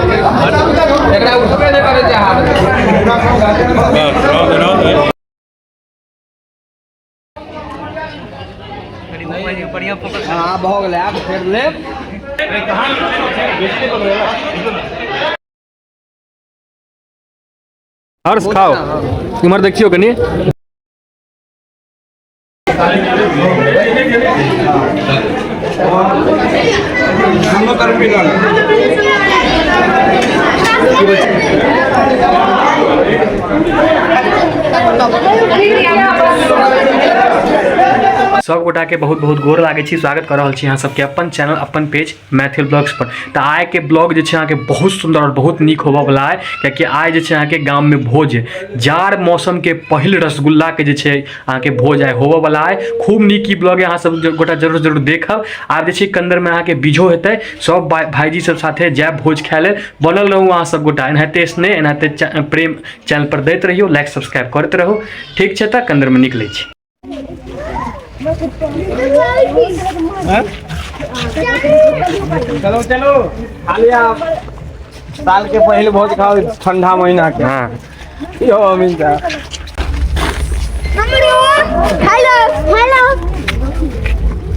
एकरा उठबे नहि करै छै हाथ। हाँ भऽ गेलै, आब फेर लेब। हर्ष खाओ, इम्हर देखियौ कनि। सब गोटा के बहुत बहुत गोर लागै छी, स्वागत कर रहल छी अहाँ सबके अपन चैनल अपन पेज मैथिल ब्लॉग्स पर। तऽ आइ के ब्लॉग जे छै अहाँके बहुत सुंदर और बहुत नीक होबऽ वाला है, कियाकि आइ जे छै अहाँके गाम में भोज है। जाड़ मौसम के पहिल रसगुल्ला के जे छै अहाँके भोज आइ होबऽ वाला है। खूब नीक ई ब्लॉग है, अहाँ सब गोटा जरूर जरूर देखब। आब जे छै कंदर में अहाँके बीझो हेतै, सब भाईजी सब साथे जायब भोज खाय लेल। बनल रहू अहाँ सब गोटा एनाहिते स्नेह एनाहिते प्रेम चैनल पर दैत रहियौ, लाइक सब्सक्राइब करैत रहू। ठीक छै, तऽ कंदर में निकलै छी। चलो चलो, खाली आप साल के पहले भोज खाओ ठंडा महीना के। हाँ। यो अमीन साहब। हेलो हेलो,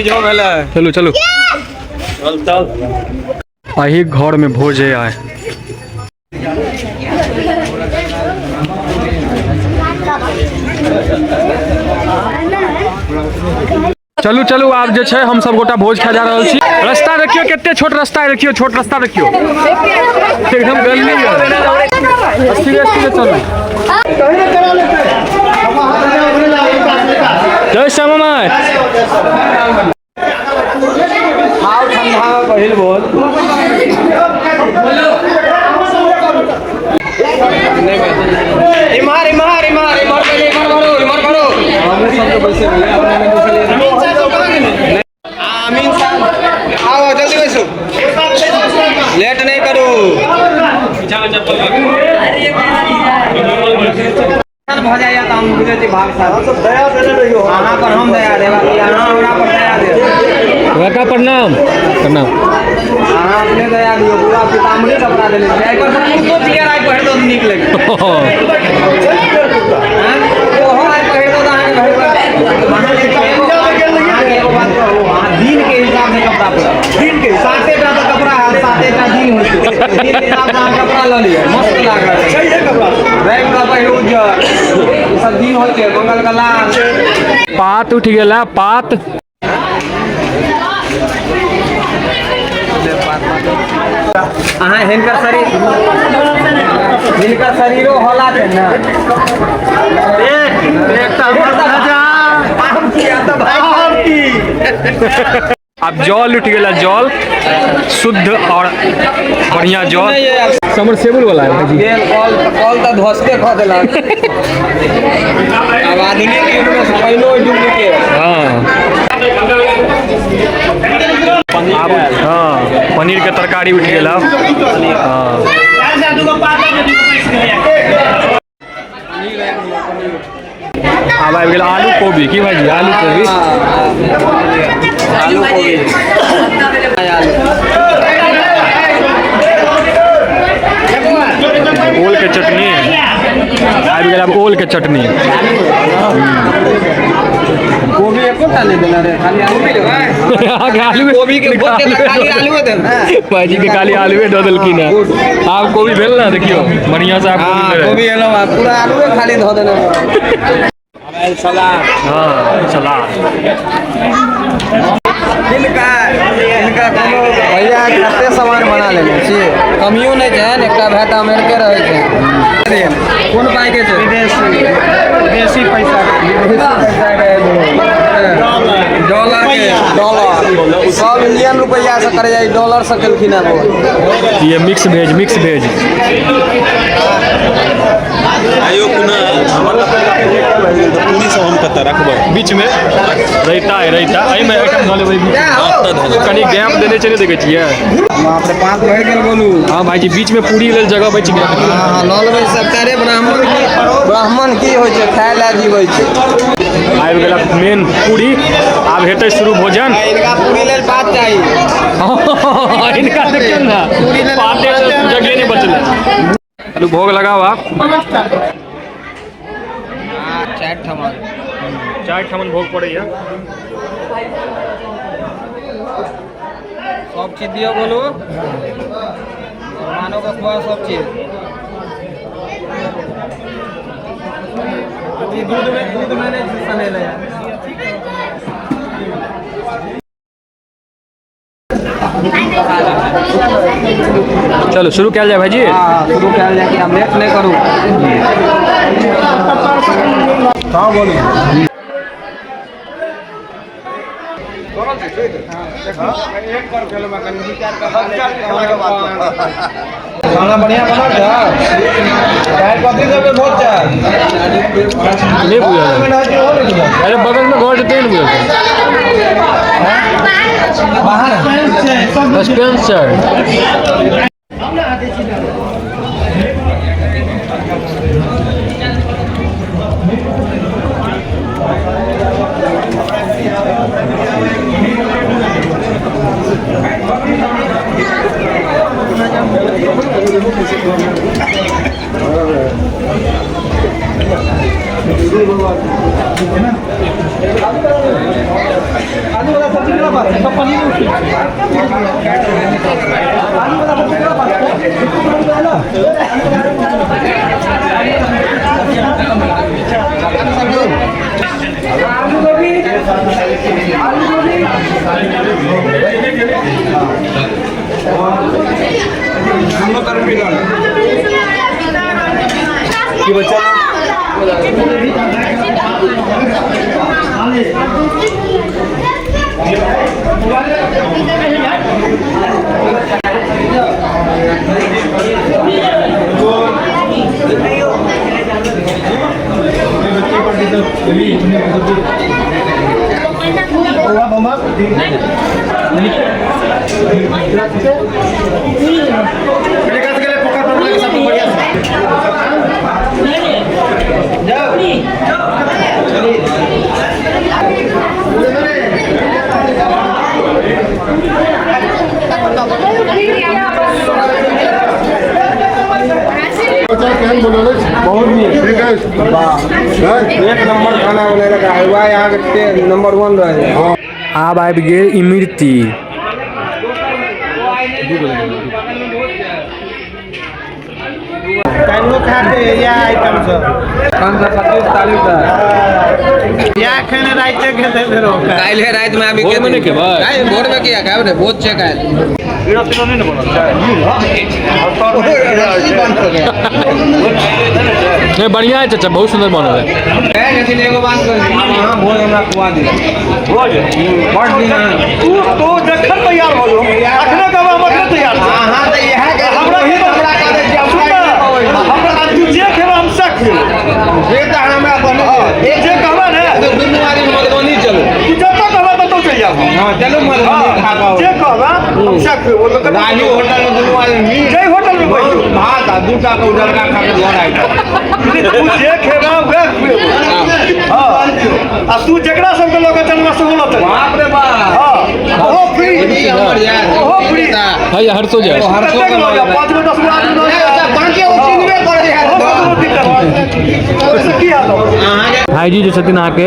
जो भेलै। चलू चलू, चल चल, अही घर में भोज है आए। चलू चलू, आब जे छै हम सब गोटा भोज खा जा रहल छी। रास्ता देखियौ कते छोट रास्ता है, देखियौ छोट रास्ता देखियौ, एकदम गली है। अस्थिर अस्थिर चलू। जय श्यामा माई। खाओ ठंडा में पहिल भोज। इम्हर इम्हर इम्हर इम्हर, पहिले इम्हर भरो, इम्हर भरो। हमहूँ सबके बैसे भेलै, अपने नहि बैसलियै। अमीन साहब आओ, जल्दी बैसू, लेट नहीं करू। भऽ जाइए तऽ हम बुझै छी भाग साथ। दया देने रहियो। अहाँ पर हम दया देब कि अहाँ हमरा पर दया देब? काका प्रणाम प्रणाम। अहाँ अपने दया दियौ, पूरा पीताम्बरी कपड़ा देने छियै। एहि पर कुर्तो पियर आइ पहिर दो तऽ नीक लगै। ओहो आइ पहिर दो तऽ अहाँके भरि। अहाँके एगो बात कहू, अहाँ दिन के हिसाब से कपड़ा पहिरू। दिन के साते टा तऽ कपड़ा है, साते टा दिन होइ छै। दिन के हिसाब से अहाँ कपड़ा लऽ लिअ, मस्त लागत। सही कपड़ा। रवि कऽ पहिरू उज्जर, ई सब दिन होइ छै। मंगल के लाल। पात उठि गेला पात। अहाँ हिनकर शरीर, हिनकर शरीरो होला छै ने। आम की तऽ भाई आम की। आब जल उठि गेला, जल शुद्ध और बढ़िया जल समरसेबुल वाला है भाईजी। गेल कल, कल तऽ ध्वस्ते कऽ देलक। आब आधुनिक युग में पहिनो डुप्लीकेट। हाँ आब हाँ पनीर के तरकारी उठि गेल आब। हाँ, आब आबि गेल आलू कोबी। की भाईजी, आलू कोबी? आलू कोबी, आलू। ओल के चटनी आबि गेल आब, ओल के चटनी। कोबी एकोटा नहि देने रे, खाली आलू लेबै। अहाँके आलू कोबी के भोज देलक, खाली आलूए देल। भाईजी के खाली आलूए दऽ देलखिन है। आब कोबी भेल ने, देखियौ बढ़िया से आब हाँ। कोबी भेल। कोबी एलहुँ आ पूरा आलूए खाली धऽ देने। आब सलाद। हाँ, सलाद। हिनका हिनका कोनो भैया कते सामान बना लेने छी, कमियो नहि छनि। एकटा भाय तऽ अमेरिके रहै छै। कोन पाइ के छै? विदेशी पैसा। विदेशी पैसा के, डॉलर के। डॉलर सब इंडियन रुपैआ से करे जाइ, डॉलर से केलखिन है वो। ये मिक्स भेज, मिक्स भेज। आइयो पुनः हमर पूरी सब हम कतऽ रखबै? बीच में रायता है, रायता एहिमे एहिठाम धऽ लेबै बीच। कनि गैप देने छै, नहि देखै छियै? बाप रे, पाँच भरि गेल बोलू। हाँ भाईजी, बीच में पूरी लेल जगह बचि गेल। हाँ, लऽ लेबै सरकारे। ब्राह्मण की, ब्राह्मण की होइ छै? खाय लए जीबै छै। आबि गेल मेन पूरी, आब हेतै शुरू भोजन। इनका पूरी लेल पात चाही। हिनका देखियौ ने, पाते जगह। चलू भोग लगाओ आप। चारि ठमन भोग पड़ैया। सब चीज दियो बोलू मानो के खुआ सब चीज। दूध में नहीं सनेले यार। चलो शुरू कयल जाय भाईजी। हाँ शुरू कयल जाय कि हम लेट नहीं करू। हाँ बोलू। खाना बढ़िया बनल छै। चाय कॉफी सब बहुत छै। नहीं बुझल। अरे बगल में घर छै ने बुझल। बाहर सस्पेंस छै। की बच्चा एक नंबर खाना बनेलक हलवा यहाँ के नंबर 1 रहे। आब आबि गेल इमरती। काल्हो खा के या आइटम सब 525 तारीख या खाने राइते खेते फेरो काल्हे रात में आबि भोर में नहीं खेबै? काल्हि भोर में किया खायब ने भोज छै काल्हि। नहीं बढ़िया है चाचा, बहुत सुंदर बनल है। लेकिन एगो बात कहै छी, अहाँ भोज हमरा खुआ दिअ। भोज बड़ दिन तू तो जखन तैयार हो जो अखने कहबै हम अखने तैयार छी। अहाँ तऽ इएह हमरा हमरा हमरा कह दै छी सुन ना, हमरा तू जे खेबै हम से खेबै। जे तऽ हमरा कहने जे कहबै ने दुनू आदमी मधुबनी चलू। तू जतऽ कहबै ततऽ चलि जायब। हाँ चलू मधुबनी खा कऽ जे कहबै हम से खेबै। ओहिमे कतऽ राजू होटल में दुनू आदमी मीट जै होटल में बैठू भात आ दूटा के उजरका खा के घर आबि जाउ। तू जे खेबै वएह खुएबै। हाँ आ तू जकरा सबके लऽ कऽ चलबै सेहो लऽ चलबै। बाप रे बाप। हाँ ओहो फ्री, हमर यार ओहो फ्री। है हरसो जाए कतेक लऽ जाउ 5 गो 10 गो आदमी लऽ जाउ। बाकी ओ चिन्हबे करै है। ओहो कोनो दिक्कत नहि। ओहिसँ की हाल भाईजी जे छथिन अहाँके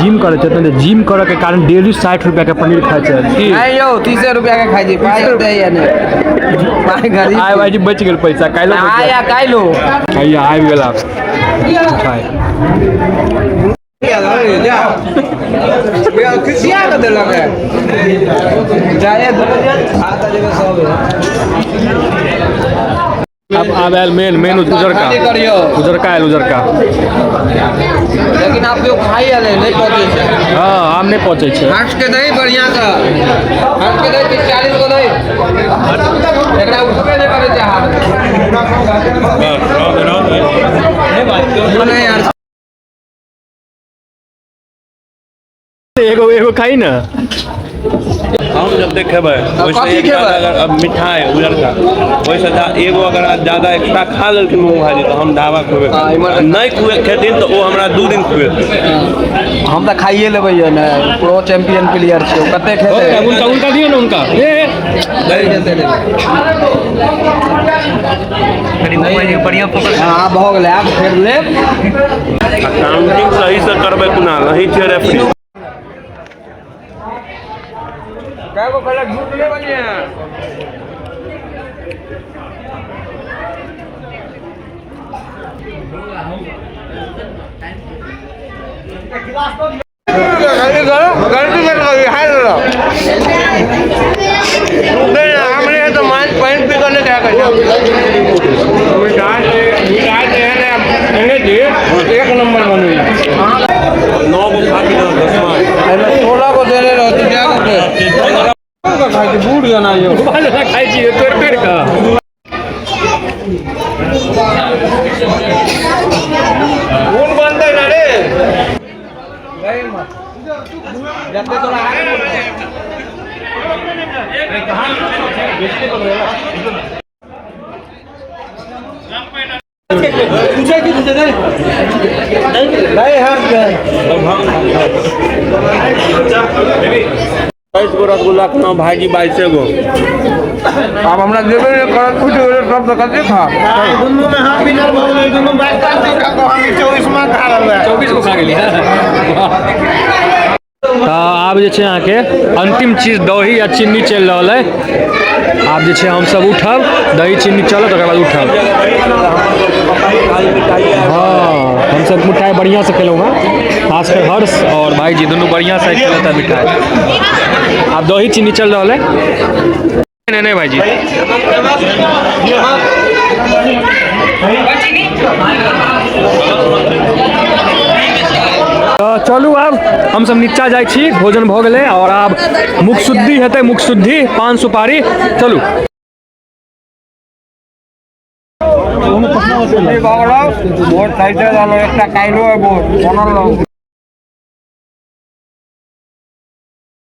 जिम करै छथिन, जिम करऽ के कारण डेली 60 रुपया के पनीर खाइ छथिन। की नहीं यौ 30 रुपया के खाइ छी, पाइ दैया नहि। पाइ गरीब। आइ भाईजी बचि गेल पैसा, काल्हि आया काल्हि। हैया आबि गेल आब मिठाइ। खिसिया के देलक है। जाए हाथ जेबै सब। अब आब आयल मेन मेन उजरका, उजरका आयल उजरका। लेकिन आप लोग खाइ आयल नहीं पहुँचे छै। हाँ आम नहीं पहुँचे छै। हट के दही बढ़िया से, हट के दही 30-40 गो दही। एकरा उठबे नहीं करै छै हाथ। नहीं यार एगो एगो खाई ना। हम जब खेबै ओहिसँ एक अगर अब मिठाई उजरका ओहिसँ एगो अगर ज़्यादा एक्स्ट्रा खा लेलखिन मोमो भाजी तऽ हम ढाबा खुएबै। नहीं खुए खेथिन तऽ ओ हमरा 2 दिन खुएतै। हम तऽ खाइए लेबै ये ने, प्रो चैंपियन प्लेयर छै, कते खेतै। उनका उनका दियौ ने उनका। बढ़िया फोकस। हां, भऽ गेलै, आब फेर लेब। काउंटिंग सही से करबै कुणाल, अहीं छियै रेफरी। कएगो कहलक झूठ नहि बजिहे। एक नंबर बनी। 9 गो खा के 10वां। 16 गो देने रहती खाइ बूढ़ जना यौ। खाइ छी तोड़ि तोड़ि कऽ। कोन बनतै ना रे? जते तोरा पूछे की पूछे नहीं नहीं हर 22 गो रसगुल्ला खाना भाईजी, 22 गो। आब हमरा देबे नहि करत, फुटि गेलै सब तऽ कते खा। दुनू में हम विनर भऽ गेलै। दुनू 22 खा, हम 24 में खा रहल। 24 गो खा गेली। तऽ आब जे छै अहाँके अंतिम चीज दही आ चीनी चलि रहल है। आब जे छै हमसब उठब, दही चीनी चलत, ओकर बाद उठब। हाँ, हमसब मिठाई बढ़िआँ से खेलहुँ हँ, खासकर हर्ष और भाईजी दुनू बढ़िआँ से खेलत है मिठाई। आब दही चीनी चल रहल है। नहीं नहीं भाईजी। तऽ चलू, आब हमसब नीचा जाइ छी। भोजन भऽ गेलै और आब मुख शुद्धि हेतै, मुख शुद्धि, पान सुपारी। चलू। भोर खाइते रहलहुँ, एकटा काल्हिो भोर बनल रहू।